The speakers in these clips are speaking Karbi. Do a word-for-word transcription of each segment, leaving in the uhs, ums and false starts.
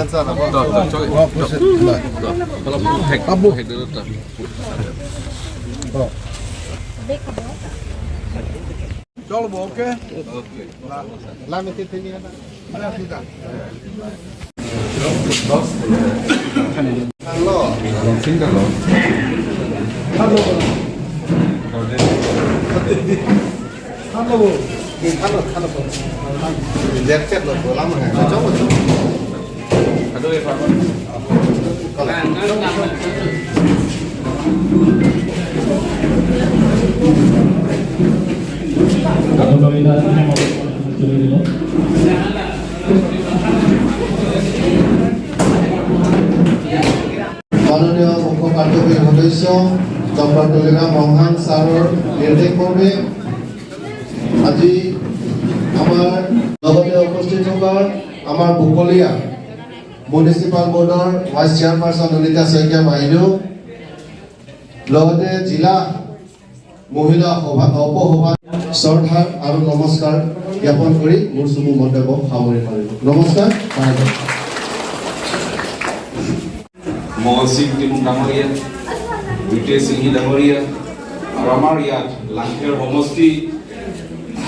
Dah, dah, cok. Dah, dah. Kalau hek, hek dulu, dah. Chalo, okay? Okay. Lah, lah, mesti sini ada. Ada sini. Halo. Langsing kan lo. Halo. Halo. Halo, halo. Jet set lo, bola mana? Coba, coba. Aduh, ya, Pak. মাননীয় মুখ্য কাৰ্যবাহী সদস্য ডক্টৰ তুলিৰাম ৰংহাং ছাৰৰ নিৰ্দেশ মৰ্মে আজি আমাৰ লগতে উপস্থিত থকা আমাৰ বুকলীয়া মিউনিচিপাল বৰ্ডৰ ভাইচ চেয়াৰপাৰ্চন ললিতা শইকীয়া বাইদেউ, লগতে জিলা মহিলা সভা, উপসভা শ্ৰদ্ধা আৰু নমস্কাৰ জ্ঞাপন কৰি মোৰ চমু মন্তব্য সামৰণি মাৰিলোঁ। নমস্কাৰ, ধন্যবাদ। মংগল সিং টিমুং ডাঙৰীয়া, ৰিতেশ সিংহী ডাঙৰীয়া আৰু আমাৰ ইয়াত লাংখেৰ সমষ্টি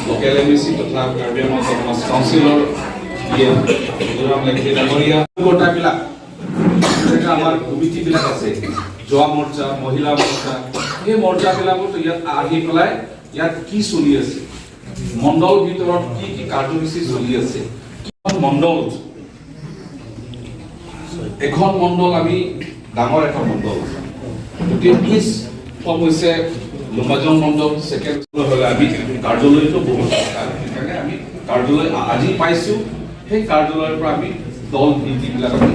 লোকেল এম এ চি তথা কাৰ্বি আংলং অট'নমাছ কাউন্সিলৰ ই এম তুলিৰাম লেংখে ডাঙৰীয়া, কৰ্তাবিলাক, যেনেকে আমাৰ কমিটিবিলাক আছে, যুৱ মৰ্চা, মহিলা মৰ্চা, সেই মৰ্চাবিলাকতো ইয়াত আহি পেলাই ইয়াত কি চলি আছে, মণ্ডল ভিতৰত কি কি কাৰ্যসূচী চলি আছে, কিমান মণ্ডল, এখন মণ্ডল আমি ডাঙৰ এখন মণ্ডল। গতিকে পিছ কম হৈছে লুমাজং মণ্ডল, ছেকেণ্ড হ'লে আমি কাৰ্যালয়তো বহুত দৰকাৰ। সেইকাৰণে আমি কাৰ্যালয় আ-, আজি পাইছোঁ, সেই কাৰ্যালয়ৰ পৰা আমি দল ভিত্তিবিলাক আমি,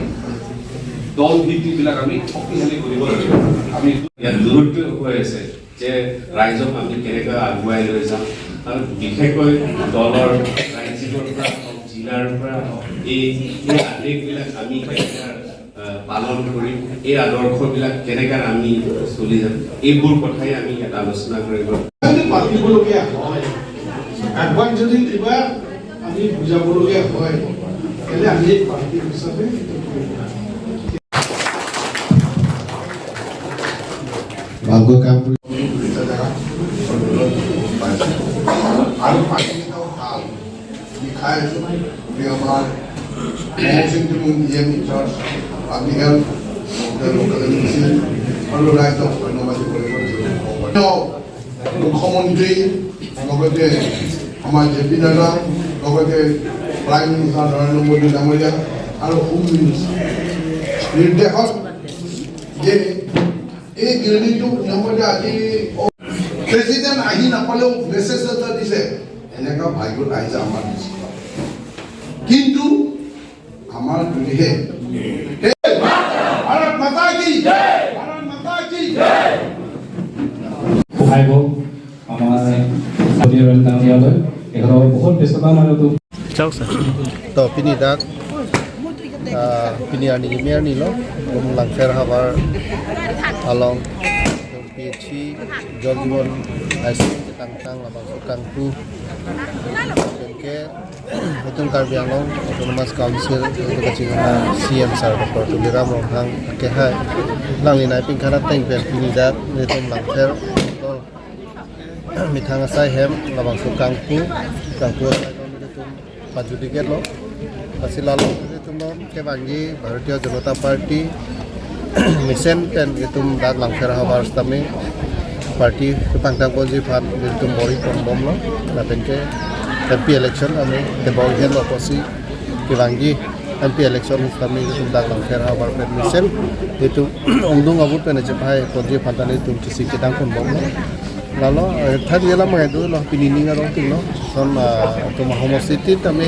দল ভিত্তিবিলাক আমি শক্তিশালী কৰিব লাগিব। আমি ইয়াত গুৰুত্ব হৈ আছে যে ৰাইজক আমি কেনেকৈ আগুৱাই লৈ যাম আৰু বিশেষকৈ দলৰ ৰাজ্যিকৰ পৰা হওক, জিলাৰ পৰা হওক, এই, এই আদেশবিলাক আমি কেনেকৈ, আহ, পালন কৰিম, এই আদৰ্শবিলাক কেনেকৈ আমি চলি যাম, এইবোৰ কথাই আমি ইয়াত আলোচনা কৰিম। যদি পাতিবলগীয়া হয়, আগবাঢ়ি যদি কিবা আমি বুজাবলগীয়া হয়, তেন্তে আমি এই পাৰ্টি হিচাপে ভালকৈ কাম কৰি আৰু পাৰ্টি এটাও ভাল। আমি খাই আছোঁ। গতিকে আমাৰ Mohsing Timung E M incharge, public health, local M A C আৰু ৰাইজক ধন্যবাদ দিব লাগিব। মুখ্যমন্ত্ৰী, লগতে আমাৰ জে পি নাড্ডা, লগতে প্ৰাইম মিনিষ্টাৰ নৰেন্দ্ৰ মোদী ডাঙৰীয়া আৰু হোম মিনিষ্টাৰ নিৰ্দেশত যে এই বিৰণিটো নিয়মতে আজি প্ৰেচিডেণ্ট আহি নাপালেও মেছেজ এটা দিছে, এনেকুৱা ভাগ্যত আহিছে আমাৰ দেশত। কিন্তু আমাৰ যদিহে, হে, ভাৰত মাতা কি? ভাৰত মাতা কি? আহিব আমাৰ সতীৰ্থ ইয়ালৈ। এঘাৰ বহুত ব্যস্ততা মাজতো চাওক sir. To pini dak, ah, pini arni kimi arni lo, um, Langpher havar along, P H C, Jal Jeevan, I C M ketangtang, labangso kangpu, penke, itum Karbi Anglong Autonomous Council, itum kachinghon C M sir Doctor Tuliram Ronghang akehai, alangli nai pingkan ateng pen pini dak, itum Langpher, methang asai hem, labangso kangpu, kangpu asai non itum pajudiketlo. Lasi lalo itum non kevangji Bharatiya Janata Party mesen pen itum dak Langpher havar sitame party kepangtang ponji aphan itum bor-i ponbomlo. Lapen ke M P election ami tebor-i henlo pusi kevangji M P election sitame itum dak Langpher havar pen mesen itum ongdung avote pen chepai ponji aphan ta itum chisi kedang ponbomlo. Lalo, eh, thanji alam ngai dolo, pini ning arong tin lo. Lason, ah, itum ahomosti tin tame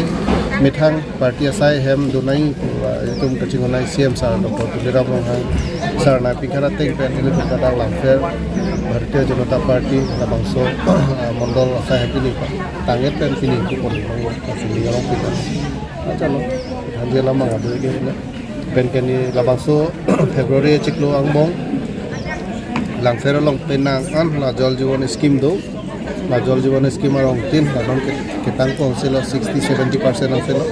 methang party asai hem donai, ah, itum kachinghon C M sir Doctor Tuliram Ronghang sir nai pingkan ateng pen itum dak Langpher Bharatiya Janata Party labangso, ah, mondol asai hem pini tangdet pen pini kupon pini arong pini. Acha lo, thanji alam ngai dolo. Pen keni labangso February chiklo angbong Langpher along penang an la Jal Jeevan scheme do. La Jal Jeevan scheme arong tin la non ke-, ketang kong selo sixty seventy percent ang selo.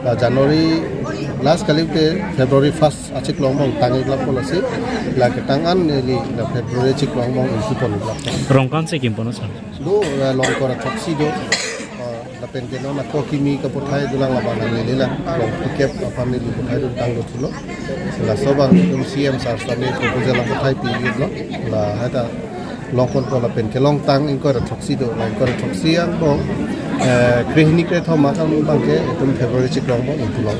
La January Last kali te February first achiklo angbong tang-ik lap pon lasi, la ketang an neli la February achiklo angbong ingthu pon-ik lap pon. Rong ko-an si kim pon, sir? Do, eh, Longkor athroksi do. Eh, lapen ke non ako kimi kapathai dolang, labang nanglele lang. Rong pikep aphan neli pathai dun tanglo thulo. Laso abang itum C M sir sami proposal pathai pi-iklo. La heta long ponpo lapen kelong tang ingkoi ra throksi do, la ingkoi ra throksi angbong, eh, krehini krethom akam abang ke itum February achiklo angbong ingthu long.